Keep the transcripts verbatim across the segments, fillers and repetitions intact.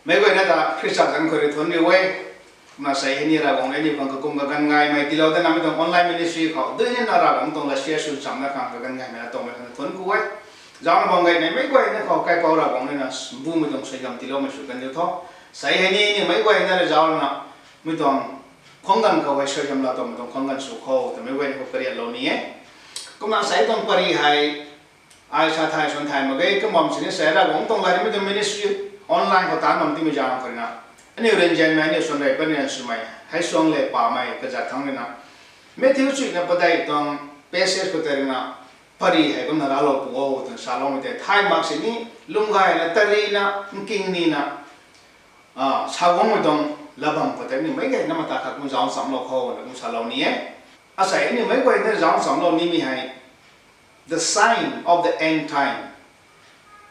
Meic guayna ta Khrista zanc khou rui thuanc riu e. Kumna sei hei ni Ravguangc rui aniu khang kakum kaganv gaymei tiilou datna mi tuang online ministry khou dui nina Ravguangc tuang lat sian sw chamna khang kaganv gaymei na tuang mei khang thuanc ku e. Zaucna bam gaymei meic guayna khou kaipouc Ravguangc rui na bumei tuang suaihiam tiiloumei sw kan diu tho. Sei hei ni aniu meic guayna rui zaucna mi tuang khang ganv khou hei suaihiam laa tuang mi tuang khang ganv sw khou twmei guayna khou kariatlou ni e. Kumna sei tuang pary hei ai sa thay suan thay mak ge, kumna sini sei Ravguangc tuang lat rui mi tuang ministry online khou taanv bam timei zaeng khou rui na aniu ryanzianmei aniu suan rey pary na swmei hei suang le pamei kazat thangc rui na Matthew chuina padeih tuang passage khou tei rui na pary hei kumna raclou pu o twna saloumei tei thay mak sini lung gayna tarina nking nina sa guangmei tuang lat bam khou tei aniu meic guayna mata khat kum zauc nchamlou khou na kum salou ni e. Asei aniu meic guayna zauc nchamlou nimei hei the sign of the end time,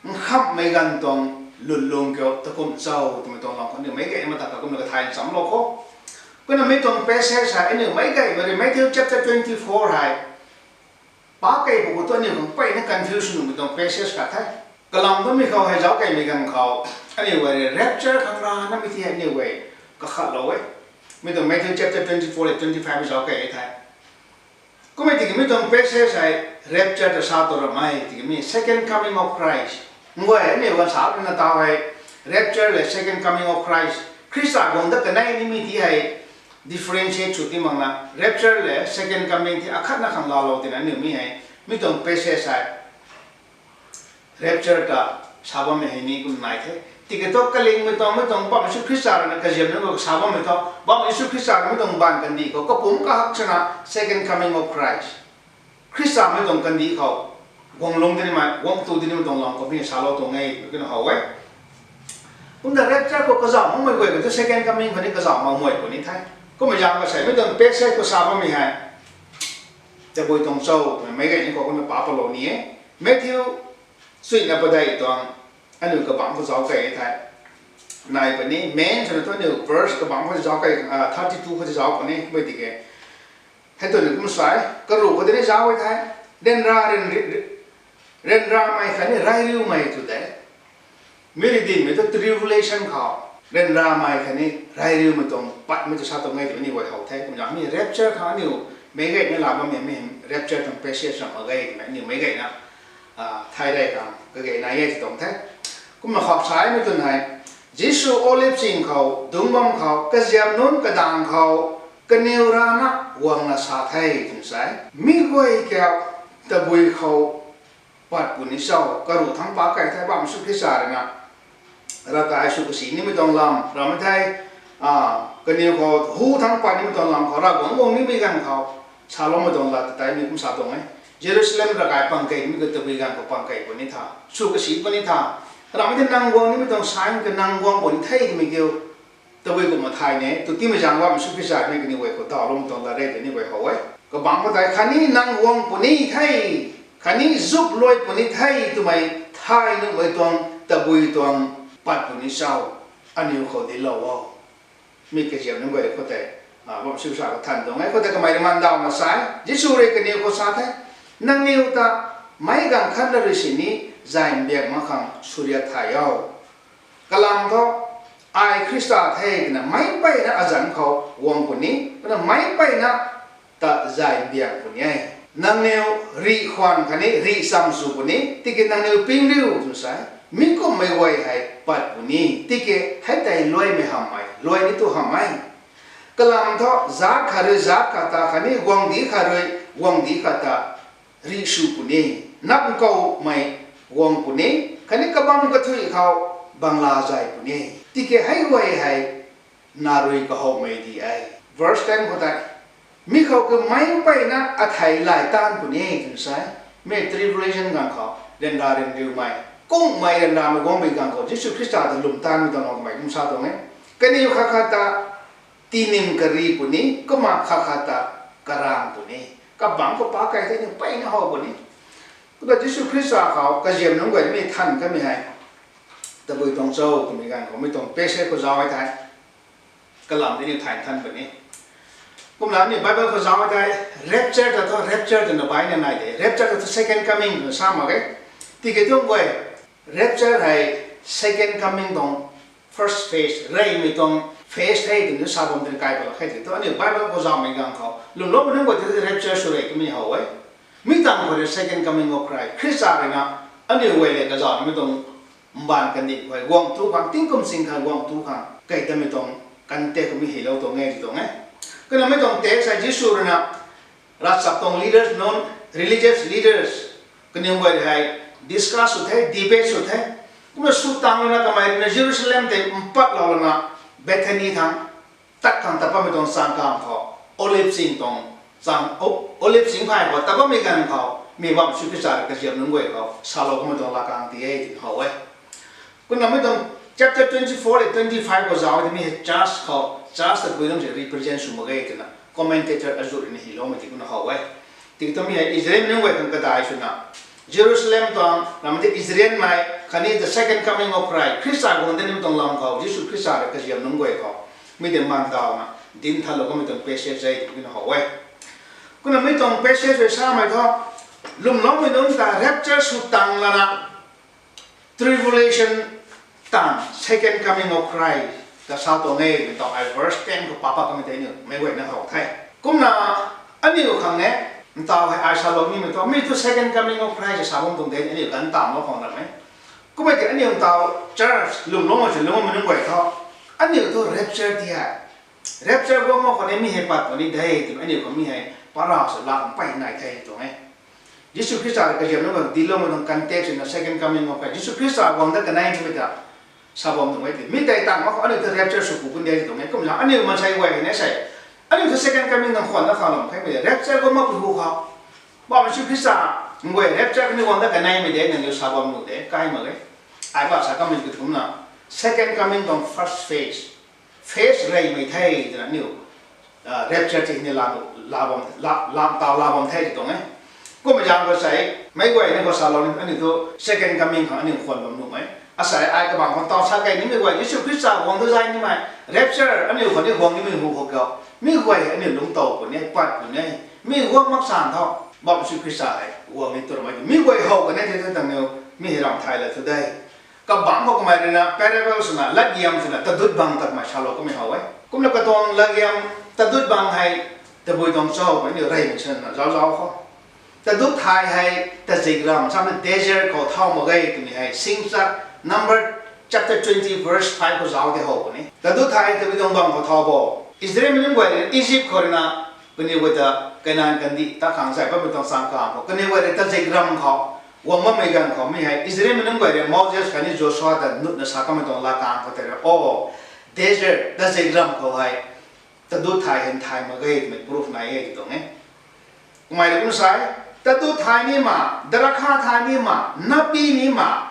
nkhamhmei ganv tuang lwnlung kiu takum cho twmei tuang lam khou aniu meic guayna mata khat kumna kathay nchamlou khou. Kumna mi tuang passage hei aniu meic guayna rui Matthew chapter twenty four hei pa kei pu khou tu aniu khang mpeyna confusion nuhmei tuang passage khat the. Kalam bammei khou hei zauc keymei ganv khou aniu guay rui rapture khang rana mi ti hei aniu guay kakhatlou e. Mi tuang Matthew chapter twenty four le twenty five zauc key e the. Kummei tiki mi tuang passage hei rapture ta sa tu ramei tiki mi second coming of Christ. Nguay aniu ganv sa rui na tau hei rapture le second coming of Christ, Khrista guang dat kanei nimei ti hei differentiate sw ti makna rapture le second coming ti akhatna khang laalou tina aniu mi hei mi tuang passage hei rapture ta sa bammei hei ni kum nai the. Tiki thu kalingmei tuang mi tuang bam Jisu Khrista rui na kaziam nunc khou sa bammei thu bam Jisu Khrista rui mi tuang baanv kandih khou kapumc kahak swna second coming of Christ, Khrista mi tuang kandih khou guang lung dinimei guang tu dinimei tuang lam khou mi salou tuang e twna how e. Kumna rapture khou kazauh makmei guay khou thu second coming khou ni kazauh makmei puni the. Kummei zaeng kasei mi tuang passage khou sa bammei hei tabui tuang cho twmei meic guayna khou kumna pa palou ni e. Matthew chuina padeih tuang aniu kabangc khou zauc key e the. Nai puni main swna thu aniu verse kabangc khou zauc key, thirty two khou zauc puni mei tiki hei tu ni kum sa e, karuh khou tini zauc e the. Ryanra ryanramei khatni reyriumei tw de. Mi ridinmei thu tribulation khou ryanramei khatni reyriumei tuang patmei tu sa tuang e twmei ni guay how the. Kumna mi rapture khang aniu meic guayna laa bammei mi rapture tuang passage ram mak ge twmei aniu meic guayna thay rey khang kagay nai e tw tuang the. Kumna khou sa e mi twn hei Jisu Olive ching khou dungc bam khou kaziam nunc kadaeng khou kaniw rana guangna sa the twna sa e. Mi guay kiu tabui khou pat puni cho, karuh thangc pa key the bam Jisu Khrista rui na ravkai sw kasi nimei tuang lam ramei the. Kaniw khou hu thangc pat nimei tuang lam khou Ravguangc guang nimei ganv khou saloumei tuang lat ta tei mi kum sa tuang e. Jerusalem ravkai pang key nimei khou tabui ganv khou pang key puni tha, sw kasi puni tha. Ramei the nang guang nimei tuang sign ka nang guang puni the twmei kiu tabui kumna thay ne tw timei zaeng bam Jisu Khrista rui kaniw guay khou dawloumei tuang lat re tei ni guay how e. Kabangc khou tei khatni nang guang puni the, khatni zuk luai puni the twmei thay nuhmei tuang tabui tuang pat puni cho, aniu khou dinclou o. Mi kaziam nunc guay khou tei bam Jisu Khrista khou than tuang e. Khou tei kamei rui man dawna sa e, Jisu rui kaniw khou sa the, nangniw ta meic ganv khat na rui sini zay mbiak mak khang swriat thay o. Kalam thu ai Khrista the twna meic mpeyna azanc khou guang puni, kumna meic mpeyna ta zay mbiak puni e. Nangniw rih khwan khatni rih cham sw puni, tiki nangniw ping riu tw sa e. Mi kumhmei guay hei pat puni, tiki hei tei luaimei hamhmei luai ni tu hamh e. Kalam thu zaat khat rui zaat khat ta khatni guangcdic khat rui guangcdic khat ta rih sw puni, nap nkoumei guang puni, khatni kabam kathuic khou bangla zay puni, tiki hei guay hei na rui kahowmei di e. Verse ten khou tei mi khou kamei mpeyna athei lay taanv puni twna sa e. Mi tribulation ganv khou ryanra ryanriumei, kumhmei ryanramei guangmei ganv khou Jisu Khrista ta lwm taanvmei tuang lam kamei kum sa tuang e. Kaniw khat khat ta tinim kari puni, kumna khat khat ta karang puni. Kabangc khou pa key the ni mpeyna how puni. Kumna Jisu Khrista khou kaziam nunc guay mi than kamei hei tabui tuang cho twmei ganv khou mi tuang passage khou zauc e thei kalam tei ni thay than puni. Kumna aniu Bible khou zauc e thei rapture ta thu rapture twna baihna nai de, rapture ta thu second coming twna sa mak e. Tiki tuang guay rapture hei second coming tuang first first phase, reymei tuang phase the twna sa bam tei kai pat la khe tiki thu, aniu Bible khou zaumei ganv khou lwmloumei nunc guay tei rapture sw rey twmei how e. Mi tangv khou rui second coming of Christ, Khrista rui na aniu guay le kazauhmei tuang mbaanv kandih khou guang tu khang, tingkum sing khang guang tu khang kei tamei tuang context mi hylou tuang e, tuang e. Kumna mi tuang text hei Jisu rui na ravchap tuang leaders nunc, religious leaders, kaniw guay hei discuss sw the, debate sw the. Kumna sw tang lana kamei rui na Jerusalem tei mpat lou lana Bethany thang tat khang tat bammei tuang chang kam khou, Olive ching tuang chang, O-, Olive ching phay khou tat bammei ganv khou, mi bam Jisu Khrista kaziap nunc guay khou salou kamei tuang lakang ti e twna how e. Kumna mi tuang chapter twenty-four and twenty-five khou zauc e, mi hei church khou, church ta pui nunc se represent sw mak ge twna commentator azut rui na hyloumei ti kumna how e. Tiki thu mi hei Israelmei nunc guay khang kadai swna, Jerusalem tuang, ramh tei Israelmei khatni the second coming of Christ, Khrista guang dat nimei tuang lam khou, Jisu Khrista rui kaziap nunc guay khou, mi tei mbaanv dauna dinc thalou kamei tuang passage e twna how e. Kumna mi tuang passage rui samei thu, lwmloumei nunc ta rapture sw tang lana tribulation tang, second coming of Christ ta sa tuang e twna tau ai verse ten khou pa pat kamei tei aniu meic guayna how the. Kumna aniu khang e, ntau hei ai salou nimei thu, mi thu second coming of Christ sa bam tuang de aniu ganv tamlou khang ram e. Kummei tei aniu ntau church lwmloumei sw lwmloumei nunc guay thu, aniu thu rapture ti hei, rapture guang mak khou ni mi hei pat puni de twna aniu khou mi hei para sw laa mpey nai the tuang e. Jisu Khrista rui kaziap nunc guay dincloumei tuang context na second coming of Christ, Jisu Khrista guang dat kanei nimei ta sa bam tuang e ti. Mi tei tang mak khou aniu thu rapture sw ku puni de tuang e. Kumna aniu maansei guay hei ne sei, aniu thu second coming nang khwan na khang lam khe mei rapture guang mak pu hu khou, bam Jisu Khrista guay rapture kaniw guang dat kaneimei de nangniw sa bam nuh de, kai mak e. Ai ba sa kamei ki thumna, second coming tuang first phase, phase reymei the twna aniu rapture ti ni lam, lam tau la bam the ti tuang e. Kummei zaeng khou sei, meic guay ni khou salou ni aniu thu second coming khang aniu khwan bam nuhmei. Asei ai kabang khou tau sa kei nimei guay, Jisu Khrista guang tu zai nimei, rapture aniu khou ni guang nimei hu khou kau, mi guay aniu lungc tow puni, pat puni, mi guang mak san tho, bam Jisu Khrista hei guang ni tu ramei, mi guay how kanei the tangniw, mi hei ram thay la thu de. Kabangc khou kamei rui na parable swna, latgiam swna, tadut bang ta kamei salou kamei how e. Kumna katuang latgiam, tadut bang hei, tabui tuang cho, aniu reymei swna zauc zauc khou, tadut thay hei tazik ram samei desert khou thau mak ge twmei hei singcha, Number chapter twenty verse five khou zauc tei how puni. Tadut thay tabui tuang bang khou thau bo, Israelmei nunc guay rui Egypt khou rui na, kaniw guay ta Canaan kandih ta khang zay bammei tuang chang kam khou, kaniw guay rui tazik ram khou guang bammei ganv khou mi hei Israelmei nunc guay rui Moses khatni Joshua ta nutna sa kamei tuang latkaeng khou tei rui, o, desert, tazik ram khou hei tadut thay hei thay mak ge twmei proof nai e ti tuang e. Kamei rui kum sa e, tadut thay ni ma, darakha thay ni ma, napi ni ma,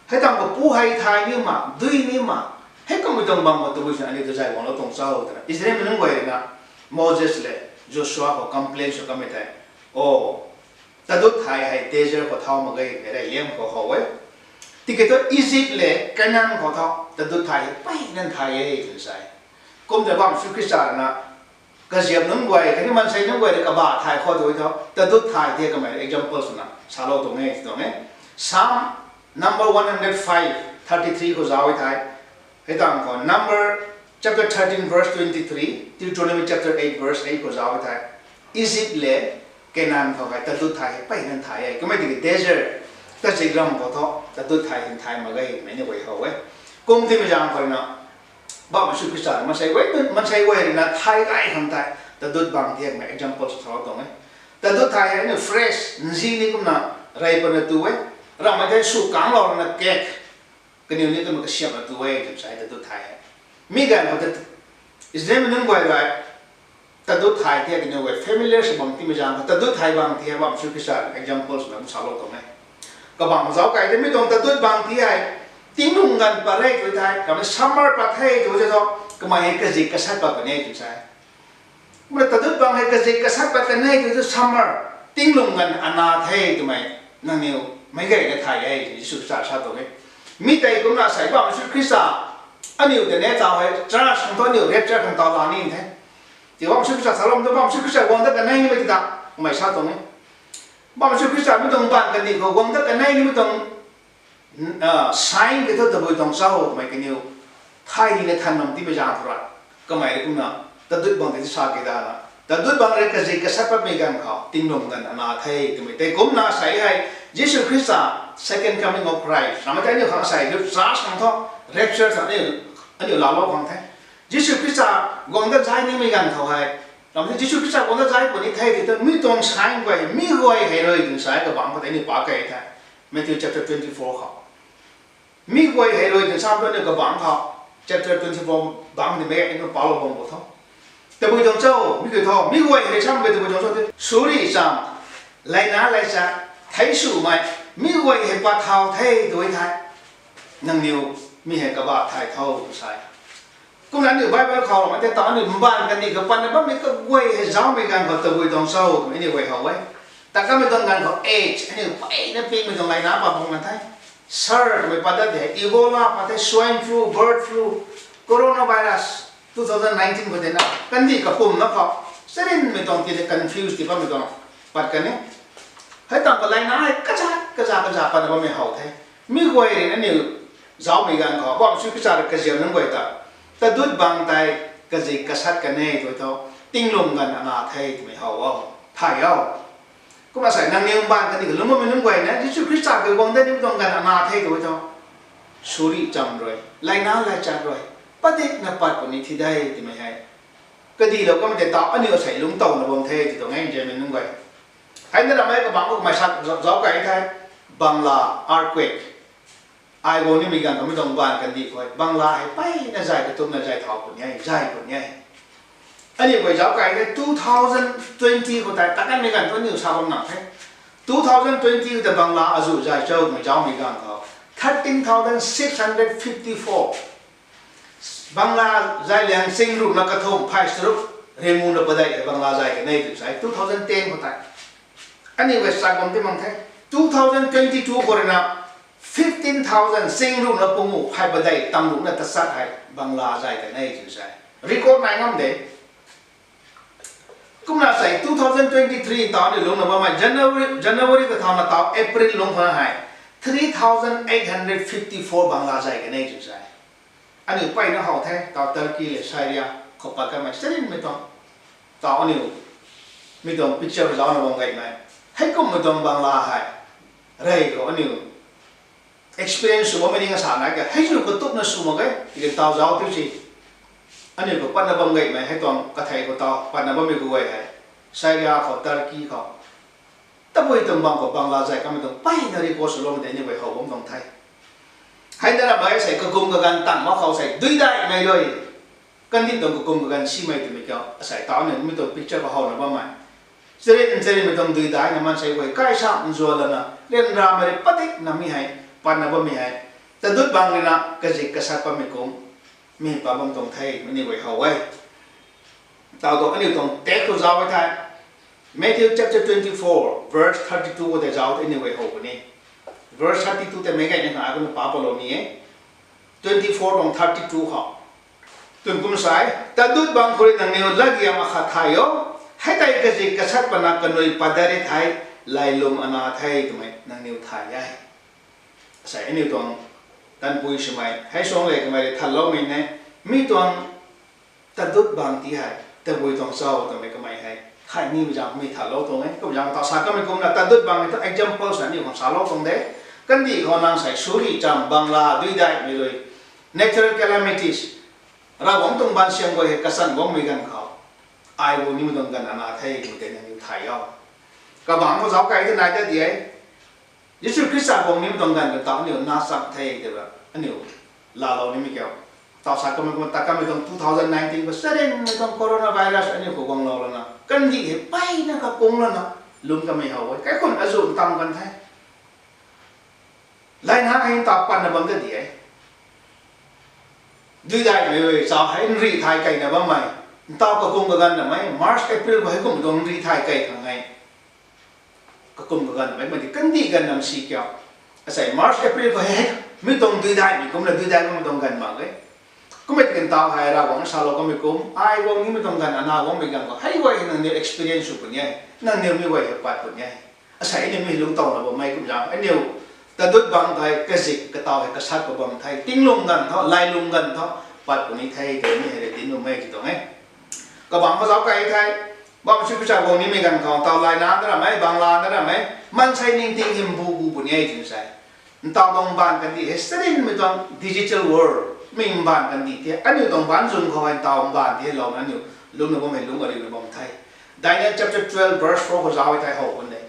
hei tang khou pu hei thay ni ma, dui ni ma, hei kummei tuang bang khou tabui swna aniu ta zay guanglou tuang cho twna Israelmei nunc guay rui na Moses le Joshua khou complain sw kamei tei, o, tadut thay hei desert khou thau mak ge twmei reyliam khou how e. Tiki thu Egypt le Canaan khou tho tadut thay hei mpeyna thay e twna sa e. Kum ta bam Jisu Khrista rui na kaziap nunc guay khatni maansei nunc guay rui kabah thay khou tu tho tadut thay ti kamei example swna salou tuang e tuang e. Psalm number one hundred five, thirty three khou zauc e thei, hei tang khou Number chapter thirteen verse twenty three, Deuteronomy chapter eight verse eight khou zauc e thei, Egypt le Canaan khou hei tadut thay hei mpeyna thay e. Kummei tiki desert, tazik ram khou tho tadut thay hei thay mak ge twmei ni guay how e. Kum timei zaeng khou rui na, bam Jisu Khrista maansei guay, maansei guay rui na thay gay khang tei tadut bang thiakmei example sw salou tuang e. Tadut thay hei aniu fresh nzi ni kumna rey patna tu e. Ramhmei thei sw kangclou lana cake kaniw ni kumna kasiamhna tu e twna sa e tadut thay hei. Mi ganv khou ta Israelmei nunc guay rui tadut thay ti kaniw guay familiar sw bam timei zaeng khou tadut thay bang ti hei bam Jisu Khrista example swna kum salou tuang e. Kabang zauc kai tei mi tuang tadut bang ti hei tinglung ganv pat re tu thei, kamei summer pat the tu thei tho, kamei hei kazik kasat pat puni e twna sa e. Kumna tadut bang hei kazik kasat pat kanei tu thu summer, tinglung ganv ana the twmei nangniw meic gayna thay e twna Jisu Khrista sa tuang e. Mi tei kumna sei bam Jisu Khrista aniu ta ne tau hei church khang thu aniu rapture khang tau la ni the. Ti bam Jisu Khrista salou tu bam Jisu Khrista guang dat kanei nimei ti ta, kamei sa tuang e. Bam Jisu Khrista mi tuang mbaanv kandih khou guang dat kanei nimei tuang sign ki thu tabui tuang cho twmei kaniw Thay ni na than nam timei zaeng thu ra. Kamei rui kumna, tadut bang tei sa ke dana. Tadut bang rui kazik kasat patmei ganv khou, tinglung ganv ana the twmei tei kumna sei hei, Jisu Khrista, second coming of Christ. Ramei tei aniu khang sei, rapture khang thu, rapture tha aniu, aniu laalou khang the. Jisu Khrista guang dat zai nimei ganv khou hei, ramei tei Jisu Khrista guang dat zai puni the, tei tu mi tuang sign guay, mi guay hei rui twna sa kabangc khou tei aniu pa kei the. Matthew chapter twenty-four khou. Mi guay hei rui twna sa tu aniu kabangc khou. Chapter twenty-four bangc ni mei aniu palou bam bo tho. Tabui tuang cho, mi kiu tho, mi guay hei sam ke tabui tuang cho te. Suri cham, laina laicha, thei swmei, mi guay hei pat thau the tw e thei. Nangniw, mi hei kabah thay tho tw sa e. Kumna aniu Bible khou, mei tei ta aniu mbaanv kandih khou patna bammei kaguay hei zaumei ganv khou tabui tuang cho twmei aniu guay how e. Ta kamei tuang ganv khou age, aniu peyna pingmei tuang laina pat bam kan the. SARS twmei pat dat de, Ebola pat the, swine flu, bird flu, coronavirus, two thousand nineteen khou tei na, kandih kapumna khou, charynmei tuang tina confuse ti bammei tuang pat kan e. Hei tang khou laina hei kazat, kazat, kazat patna bammei how the. Mi guay rui na aniu zaumei ganv khou, bam sui kazat rui kaziam nunc guay ta. Tadut bang tei kazik kasat kan e tw tho, tinglung ganv ana the twmei how o, thay o. Kumna sei nangniw mbaanv kandih khou lungc bammei nunc guay na, Jisu Khrista kiu guang dat nimei tuang ganv ana the tw tho. Suri cham rui, laina laichat rui, padikna pat puni thi de twmei hei. Kadilou kamei tei ta aniu sei lungc towna bam the tw tuang e, nzianmei nunc guay. Hei na ramei kabangc khou kamei sa zauc kai the, Bangla earthquake. Ai guang nimei ganv kamei tuang mbaanv kandih khou, Bangla hei peyna zay katumna zay thau puni e, zay puni e. Aniu guay zauc kai the two thousand twenty khou tei, ta kanmei ganv thu aniu sa bam nang the. Two thousand twenty khou tei Bangla azuh zay cho twmei zaumei ganv khou, thirteen thousand six hundred fifty-four. Bangla zay liang ching ruhna kathumh phay charuk, ringu na padeih e Bangla zay kanei tw sa e, two thousand ten khou tei. Aniu guay sa bam ti mang the. Two thousand twenty-two khou rui na, fifteen thousand ching ruhna pangu phay padeih tam ruhna tachat hei Bangla zay kanei tw sa e. Record nai ngam de. Kumna sei two thousand twenty-three tau aniu lungcna bammei January, January kathauna tau April lungc khou hei three thousand eight hundred fifty-four Bangla zay kanei tw sa e. Aniu peyna how the, tau Turkey le Syria khou pat kanmei charynmei tuang. Tau aniu mi tuang picture zauna bam gaymei. Heikumhmei tuang Bangla hei, rey khou aniu experience sw bammei ni nga sa nai ke, hei zu katupna sw mak ge, tiki tau zauc tiu si. Aniu khou patna bam gaymei, hei tuang kathei khou tau patna bammei guay hei, Syria khou, Turkey khou, tabui tuang bang khou Bangla zay kamei tuang peyna record swloumei tei aniu guay how bam tuang the. Hei na ramei sei kakum kaganv tang mak khou sei duidaihmei rui, kandih tuang kakum kaganv simei twmei kiu, asei tau aniu mi tuang picture khou howna bammei. Charyn charynmei tuang duidaihna maansei guay kaisa nzuan lana, ryanramei rui padikna mi hei, patna bammei hei, tadut bang rui na kazik kasat patmei kum, mi pat bam tuang the, mi ni guay how e. Tau tuang aniu tuang text khou zauc e thei, Matthew chapter twenty-four, verse thirty-two khou tei zauc the, aniu guay how puni. Verse thirty-two tei meic gayna khang ai kumna pa palou ni e. Twenty-four tuang thirty-two khou. Tun kum sa e, tadut bang khou rui nangniw latgiam akhat thay o, hei tei kazik kasat patna kanui padat e thei, lailum ana the twmei nangniw thay e. Sei aniu tuang tanpui swmei, hei suang le kamei rui thanloumei ne, mi tuang tadut bang ti hei tabui tuang cho twmei kamei hei, khatni mi zaeng mi thanlou tuang e, kum zaeng tau sa kamei kumna tadut bang hei tu example sa aniu khang salou tuang de, kandih khou nang sei suri cham Bangla duidaihmei rui, natural calamities, Ravguangc tuang baansiam guay hei kachan guangmei ganv khou, ai guang nimei tuang ganv ana the twmei tei nangniw thay o. Kabangc khou zauc kai the nai ta di e. Jisu Khrista guang nimei tuang ganv khou tau aniu na cham the twna aniu laalou nimei kiu. Tau sa kamei kumna ta kamei tuang two thousand nineteen khou charynmei tuang coronavirus aniu khou guanglou lana, kandih hei peyna kakung lana, lum kamei how e. Kaikhunc azuh ntam kan the. Laina hei ntaw patna bam ta di e. Duidaihmei rui chau hei nrih thay keyna bammei, ntaw kakum kaganv namei, March, April khou heikumhmei tuang nrih thay key khang hei, kakum kaganv namei, mei di kandih ganv nam si kiu. Asei March, April khou hei, mi tuang duidaihmei kumna duidaih bammei tuang ganv mak e. Kummei tiki ntaw hei Ravguangc salou kamei kum, ai guang nimei tuang ganv ana guangmei ganv khou, hei guay hei nangniw experience sw puni e, nangniw mi guay hei pat puni e. Asei aniu mi lungc towna bammei kum zaeng aniu tadut bang thei kazik kataw hei kasat khou bam thei, tinglung ganv tho, lailung ganv tho, pat puni the twmei hei rui dinc nuhmei ti tuang e. Kabangc kazauc kai the, bam sw pwcha guang nimei ganv khou taw layna na ramei, bangla na ramei, maansei ningting hei mbu gu puni e twna sa. Ntaw tuang mbaanv kandih hei charynmei tuang digital world mei mbaanv kandih the, aniu tuang baanc zung khou hei ntaw mbaanv the louna aniu lungcna bammei lungc ariuna bam the. Daniel chapter twelve verse four khou zauc e thei how pun de.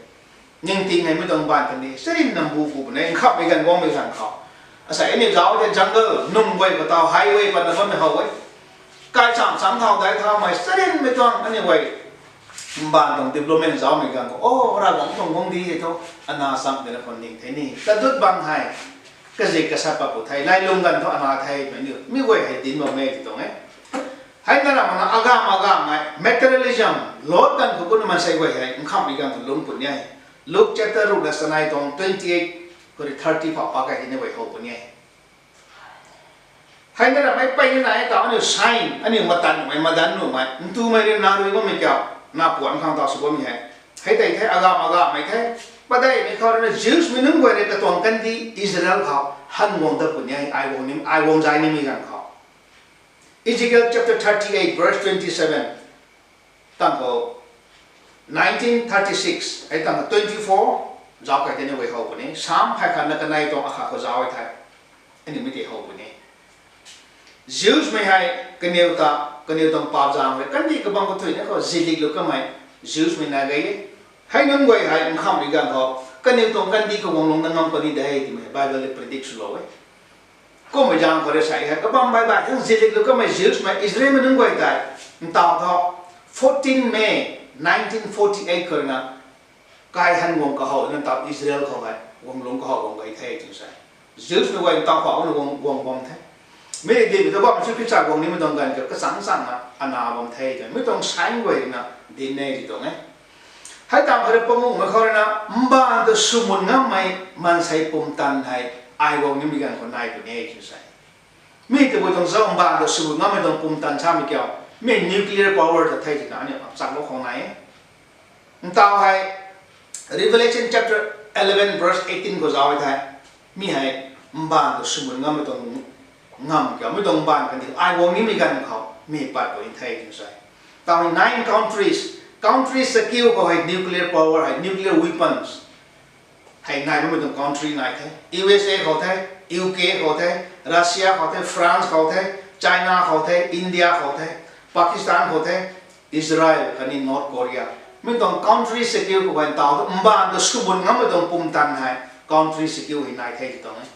Ningting hei mi tuang mbaanv kandih charynna mbu gu puni e, nkhamhmei ganv guangmei ganv khou. Asei aniu zauc the jungle nung guay khou taw highway patna bammei how e. Kai cham cham thau dai thaumei charynmei tuang aniu guay mbaanv tuang development zaucmei ganv khou, o, Ravguangc tuang guangcdic hei thu ana cham dina khwan ning the ni. Tadut bang hei kazik kasat pat pu the, lailung ganv thu ana the twmei aniu mi guay hei dinc bammei ti tuang e. Hei na ramna agam agamei materialism, lot ganv khou kumna maansei guay hei nkhamhmei ganv khou lungc puni e. Luke chapter ruhna sanei tuang twenty eight khou rui thirty phou pa kai tini guay how puni e. Hei na ramei peyna nai taw aniu sign, aniu matan nuhmei, madan nuhmei, ntumei rui na rui bammei kiu, na puan khang taw sw bammei hei. Hei tei the, agam agamei the, padeihmei khou rui na Jewsmei nunc guay rui katuang kandih Israel khou han guang dat puni e, ai guang nim, ai guang zai nimei ganv khou. Ezekiel chapter thirty eight verse twenty seven, tang khou nineteen thirty six, hei tang khou twenty four, zauc kai tini guay how puni, Sam phey khatna kanei tuang akhat khou zauc e thei, aniu mi tei how puni. Jewsmei hei kaniw ta, kaniw tuang paap zaeng rui kandih kabang kathuina khou ziliklu kamei Jewsmei nai gay e. Hei nunc guay hei nkhamhmei ganv khou kaniw tuang kandih khou guang lungc na ngam puni de twmei Bible rui predict swlou e. Kummei zaeng khou rui sa hei kabam baih baih thang ziliklu kamei Jewsmei Israelmei nunc guay tei ntaw thu fourteen May nineteen forty eight khou rui na kai han guang kahow na ntaw Israel khou hei guang lungc kahow guang gay the twna sa. Jewsmei guay ntaw khou na guang guang bam the. Mi dinmei ta bam sw pwcha guang nimei tuang ganv khou kachang changna ana bam the twmei mi tuang sign guay rui na dinc e ti tuang e. Hei tang khou rui panguhmei khou rui na mbaanv ta swmun ngammei maansei pumtan hei ai guang nimei ganv khou nai puni e twna sa. Mi tabui tuang zauc mbaanv ta swmun ngammei tuang pumtan samei kiu, mi nuclear power ta the twna aniu chak lou khou nai e. Ntaw hei Revelation chapter eleven verse eighteen khou zauc e thei, mi hei mbaanv ta swmun ngammei tuang ngam kiu, mi tuang mbaanv kandih ai guang nimei ganv khou mi pat puni the twna sa. Taw hei nine countries, countries chakiu khou hei nuclear power hei, nuclear weapons hei nai bammei tuang country nai the. U S A khou the, U K khou the, Russia khou the, France khou the, China khou the, India khou the, Pakistan khou the, Israel khatni North Korea. Mi tuang country chakiu khou hei ntaw tu mbaanv ta swmun ngammei tuang pumtan hei country chakiu hei nai the ti tuang e.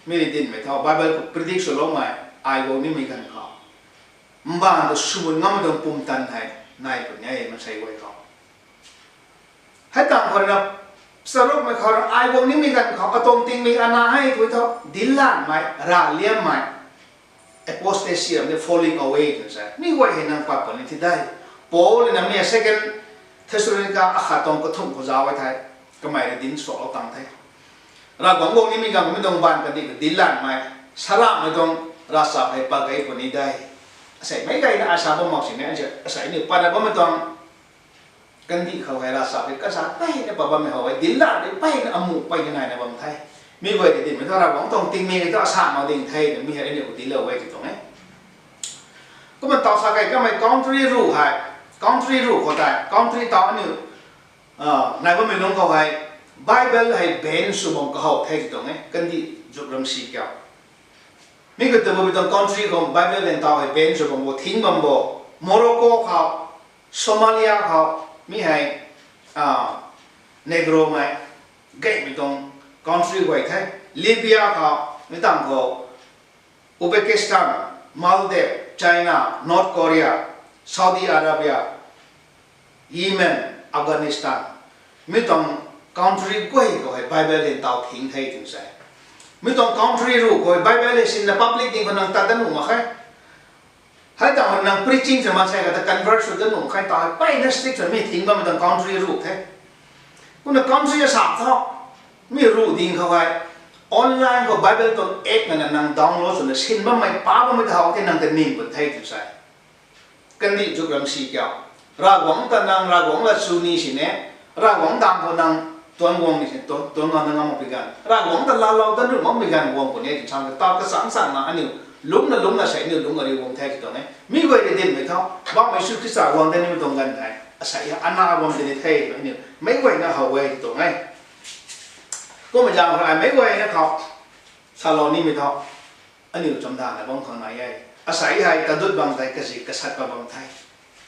Mi rui dinmei thu Bible khou predict swloumei ai guang nimei ganv khou mbaanv ta swmun ngammei tuang pumtan hei nai puni e maansei guay khou. Hei tang khou rui na charukmei khou rui ai guang nimei ganv khou atuang tingmik ana hei tui thu dinclanmei, ravliammei, apostasy ram de falling away twna sa. Mi guay hei nang pat puni thi de. Paul na mi Second Thessalonica akhat tuang kathumh khou zauc e thei, kamei rui dinc suaklou tang the. Ravguangc guang nimei ganv khou mi tuang mbaanv kandih khou dinclanmei, saramhmei tuang ravchap hei pat gay puni de. Asei meic gayna ai sa bam mak sini, asei aniu patna bammei tuang kandih khou hei ravchap hei kazat peyna pat bammei how e, dinclan rui peyna amuh peyna naina bam the. Mi guay tei dinmei thu Ravguangc tuang tingmik hei thu asa mak ding the twmei hei aniu khou dinclou e ti tuang e. Kumna taw sa kei kamei country ruh hei, country ruh khou tei country taw aniu nai bammei lungc khou hei Bible hei ban sw bam kahow the ti tuang e, kandih zuk ramsi kiu. Mi khou tabui tuang country khou Bible hei ntaw hei ban sw bam bo, thing bam bo, Morocco khou, Somalia khou, mi hei Negromei gaymei tuang country guay the. Libya khou, mi tang khou Uzbekistan, Maldives, China, North Korea, Saudi Arabia, Yemen, Afghanistan, mi tuang country guay khou hei Bible hei ntaw thing the twna sa. Mi tuang country ruh khou hei Bible hei sinna public ding khou nang tat dat nuh mak khe. Hei tang khou nang preaching sw maansei khat ta convert sw dat nuh mak khe, taw hei peyna strict swna mi thing bammei tuang country ruh the. Kumna country asa thu, mi ruh ding khou hei online khou Bible tuang app nana nang download swna sin bammei pa bammei ta how the nang ta ning pun the twna sa. Kandih zuk ramsi kiu. Ravguangc ta nang Ravguangc lat sw ni sini, Ravguangc dang khou nang tuang guang ni sini, tuang, tuang guang na ngam makpui ganv, Ravguangc ta laalou dat nuh makmei ganv guang puni e twna sa, taw kachang changna aniu Lungcna lungcna sei aniu lungc ariu guang the ti tuang e. Mi guay rui dinhmei thu, Bauhmei Jisu Khrista guang dat nimei tuang ganv hei asei ana guang tini the twmei aniu meic guayna how e ti tuang e. Kumna zaeng khou ai meic guayna khou salou nimei thu, aniu chamdanna bam khang nai e. Asei hei tadut bang tei kazik kasat pat bam the.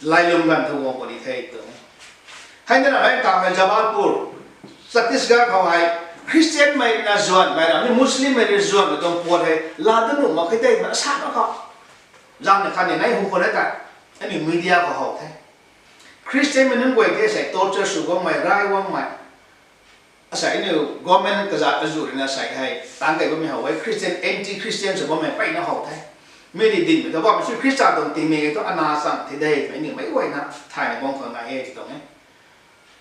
Lailum ganv thu guang puni the tuang e. Hei na ramei tangmei Jabalpur, Chhattisgarh khou hei Christianmei rui na zuanmei ram ni Muslimmei rui zuanmei tuang puat hei laa dat nuh mak khe tei na sa na khou, zaeng ni khatni nai hu khou na tei aniu media khou how the. Christianmei nunc guay the sei torture sw guangmei, rai guangmei, asei aniu government kazat azuh rui na sei hei tang kei bammei how e, Christian, anti Christian sw bammei mpeyna how the. Mi rui dinhmei thu Bauhmei Jisu Khrista tuang tingmik e thu ana chang the de twmei aniu meic guayna thay na bam khang nai e ti tuang e.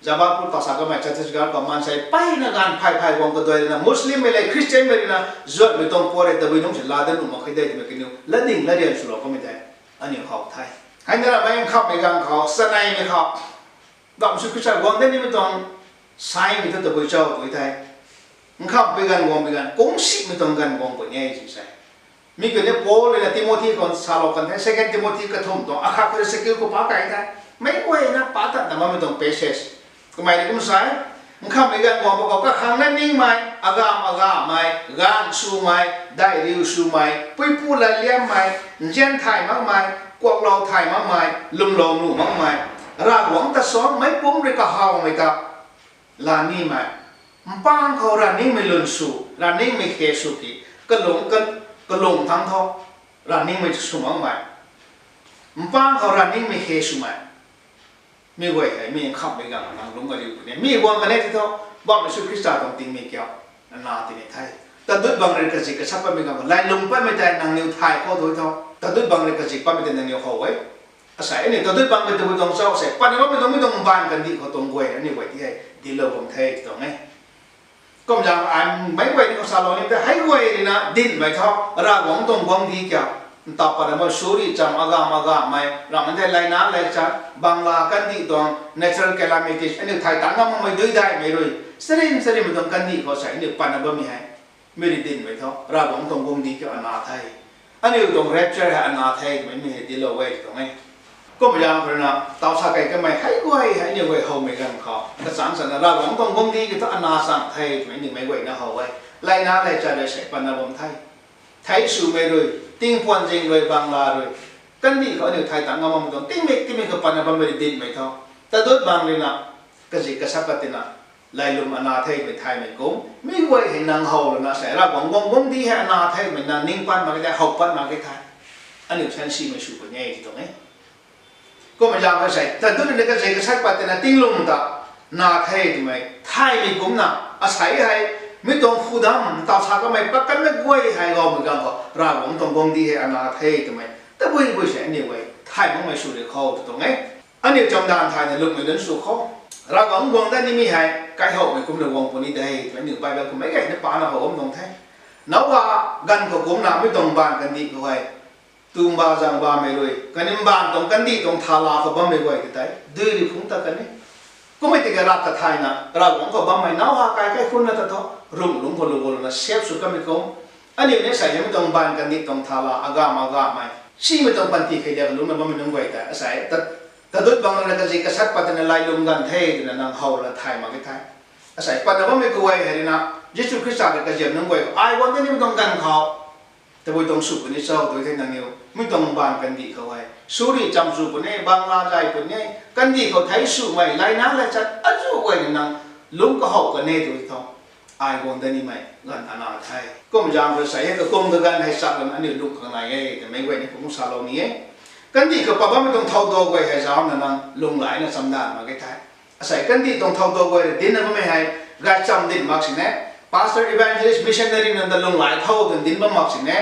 Jabalpur ta sa kamei Chhattisgarh khou maansei mpeyna ganv phay phay guang kaduai rui na Muslimmei le Christianmei rui na zuanmei tuang puat hei tabui nungc si laa dat nuh mak khe de twmei kaniw latding latrian swlou kamei tei aniu how the. Hei na ramei nkhamhmei ganv khou, chaneimei khou, Bauhmei Jisu Khrista guang dat nimei tuang saimei thu tabui cho tw thei, nkhamhpui ganv guangpui ganv, kungsimei tuang ganv guang puni e ti sei. Mi kaniw Paul rui na Timothy khou salou kan the, Second Timothy kathumh tuang akhat khou rui sa kiu khou pa kai the. Meic guayna pa tat na bammei tuang passage. Kamei ni kum sa e, nkhamhmei ganv guang pa khou kakhang na ningmei, agamv agamvmei, gaanv swmei, daihriu swmei, puipu latliammei, nzian thay makmei, kuaklou thay makmei, lwmlou nuh makmei, Ravguangc ta suang meic pumc rui kahawmei ta laa nimei, mpang khou ranv ningmei lun sw, ranv ningmei khe sw ki, kalung, kalung thangc thu ranv ningmei sw makmei, mpang khou ranv ningmei khe swmei, mi guay hei mi nkhamhmei ganv nang lungc ariu puni e. Mi guang kan e ti thu, Bauhmei Jisu Khrista tuang tingmik kiu ana tini the. Tadut bang rui kazik kasat patmei ganv khou lailum patmei tei nangniw thay khou tu tho, tadut bang rui kazik patmei tei nangniw how e. Asei aniu tadut bang rui tabui tuang cho sei, patna bammei tuang, mi tuang mbaanv kandih khou tuang guay aniu guay ti hei dinclou bam the ti tuang e. Kumzaeng ai meic guay ni khou salou ni tei hei guay rui na dinhmei thu, Ravguangc tuang guangcdic kiu, ntaw patna bam suri cham agamv agamvmei, ramh tei laina laichat, bangla kandih tuang natural calamities, aniu thay tang ngam makmei dui daihmei rui, sarin sarinmei tuang kandih khou sei aniu patna bammei hei, mi rui dinhmei thu Ravguangc tuang guangcdic kiu ana the. Aniu tuang rapture hei ana the twmei mi hei dinclou e ti tuang e. Kumzaeng khou rui na taw sa kei kamei hei guay hei aniu guay howmei ganv khou kachang sana Ravguangc tuang guangcdic kiu thu ana chang the twmei aniu meic guayna how e. Laina laichat rui sei patna bam the. Thei swmei rui, tingpuan zing rui, bangla rui, kandih khou aniu thay tang ngam makmei tuang tingmik tingmik khou patna bammei rui dinhmei thu, tadut bang rui na kazik kasat pat tina, lailum ana the twmei thaymei kum, mi guay hei nang how lana sei Ravguangc guang guangcdic hei ana the twmei nang ning pat mak khe tei, how pat mak khe tei, aniu sansimei sw puni e ti tuang e. Kumzaeng khou sei tadut rui na kazik kasat pat tina tinglum ta na the twmei thaymei kumcna, asei hei mi tuang khudam ntaw sa kamei pat kanmei guay hei gawmei ganv khou Ravguangc tuang guangcdic hei ana the twmei tabui bui sei aniu guay thay makmei sw ri khou ti tuang e. Aniu chamdanv thayna lungmei lun sw khou, Ravguangc guang dat nimei hei kaihowmei kumna guang puni de twmei aniu Bible khou meic guayna pana how bam tuang the. Noa ganv khou kumcna mi tuang mbaanv kandih khou hei, tumba zangbamei rui khatni mbaanv tuang kandih tuang thala khou bammei guay ti tei dui rui phungc tat kan e. Kummei tiki ravta thayna Ravguangc khou bammei Noa kai kaikhunc na ta thu, rumh lungc khou lu gulana save sw kanmei kum, aniu ni sei hei mi tuang mbaanv kandih tuang thala agamv agamvmei, simei tuang panty khei liak lungcna bammei nunc guay tei asei tadut bang rui na kazik kasat pat tina lailum ganv the twna nang how lana thay mak khe tei, asei patna bammei kaguay hei rui na Jisu Khrista rui kaziam nunc guay khou ai guang dat nimei tuang ganv khou tabui tuang sw puni cho tw thei nangniw mi tuang mbaanv kandih khou hei suri cham sw puni, bangla zay puni, kandih khou thei swmei, laina laichat azuh guay ni nang lungc kahow kan e tw thu, ai guang dat nimei ganv ana the. Kumzaeng khou sei hei kakum kaganv hei chak lana aniu lungh khang nai e twmei guay ni kum salou ni e. Kandih khou pat bammei tuang thow do guay hei zauna nang lunghlaina chamdanv mak khe tei, asei kandih tuang thow do guay rui dincna bammei hei gaychamv dinc mak sini, pastor, evangelist, missionary nunc ta lunghlai tho twna dinc bam mak sini,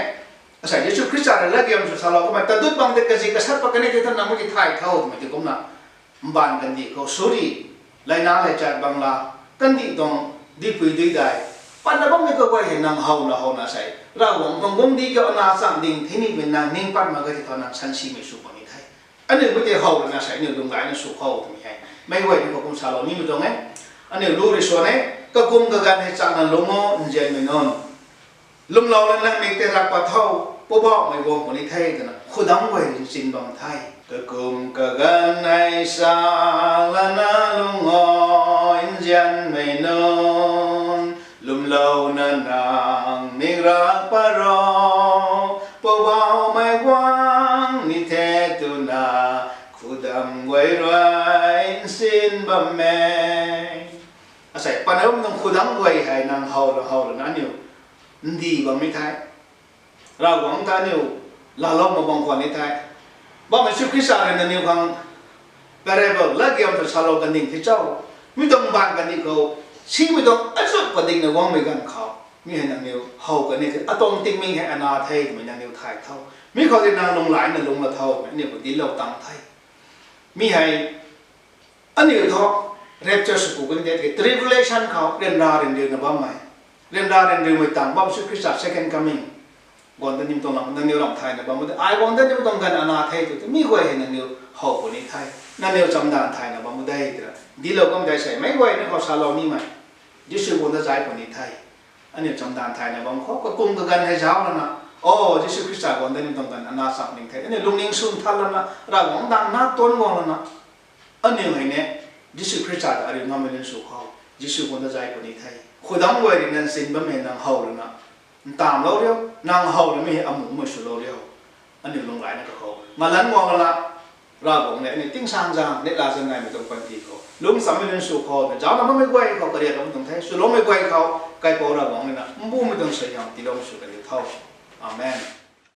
asei Jisu Khrista rui latgiam sw salou kamei tadut bang tei kazik kasat pat kan e tei thu nang mi ti thay tho twmei ti kumna, mbaanv kandih khou suri, laina laichat bangla, kandih tuang duipui duidai, patna bammei kaguay hei nang howna howna sei Ravguangc tuang guangcdic kiu ana chang ding thei nimei nang ning pat mak khe ti thu nang sansimei sw puni the. Aniu mi tei how lana sei aniu lunghlaina sw khou twmei hei meic guay ni khou kum salou nimei tuang e. Aniu lu rui swan e, kakum kaganv hei chakna lungc o nzianmei nunc, lwmlou lana nang mik tei rak pat tho. Poubauhmei guang puni the twna khudam guay nchin bam the. Kakum kaganv hei sa lana lungc o, nzianmei nunc lwmlouna nang ning ra paro, Poubauhmei guang ni the twna khudam guay rui nchin bam e. Asei panamei tuang khudam guay hei nang how la how lana aniu ndi bammei the. Ravguangc ta aniu laalou mak bam khwan ni the. Bam Jisu Khrista rui nangniw khang parable latgiam ta salou kaning the cho. Mi tuang baanv kani khou, simei tuang azuh padikna guangmei ganv khou, mi hei nangniw how kani the, atuang tingmik hei ana the twmei nangniw thay tho. Mi khou tei nang lunghlaicna lungc la tho twmei aniu khou dinclou tang the. Mi hei aniu thu rapture sw ku kan de, tribulation khou ryanra ryanriuna bammei, ryanra ryanriumei tang bam Jisu Khrista second coming guang dat nim tuang lam nangniw ramh thayna bam de, ai guang dat nim tuang ganv ana the tw tei mi guay hei nangniw how puni the. Nangniw chamdanv thayna bam de twna dinclou kam dei sei, meic guayna khou salou nimei, Jisu guang dat zay puni the. Aniu chamdanv thayna bam khou kakum kaganv hei zauc lana, o, Jisu Khrista guang dat nim tuang ganv ana cham ning the, aniu lungning swn than lana, Ravguangc dang na tuan guang lana, aniu hei ni Jisu Khrista ta ariu ngammei lun sw khou Jisu guang dat zay puni the. Khudam guay rui nang nchin bammei nang how lana ntamvlou riu, nang how lamei hei amuhmei swlou riu. Aniu lunghlaicna kakhou ngalan guang lana, Ravguangc le aniu tingsaengzaeng neihla zaeng gaymei tuang panty khou lungcchammei lun sw khou twna zaucna bammei guay khou kariak kamei tuang the, swloumei guay khou Kaipouc Ravguangc rui na mbumei tuang suaihiam tiiloumei sw kan diu tho. Amen.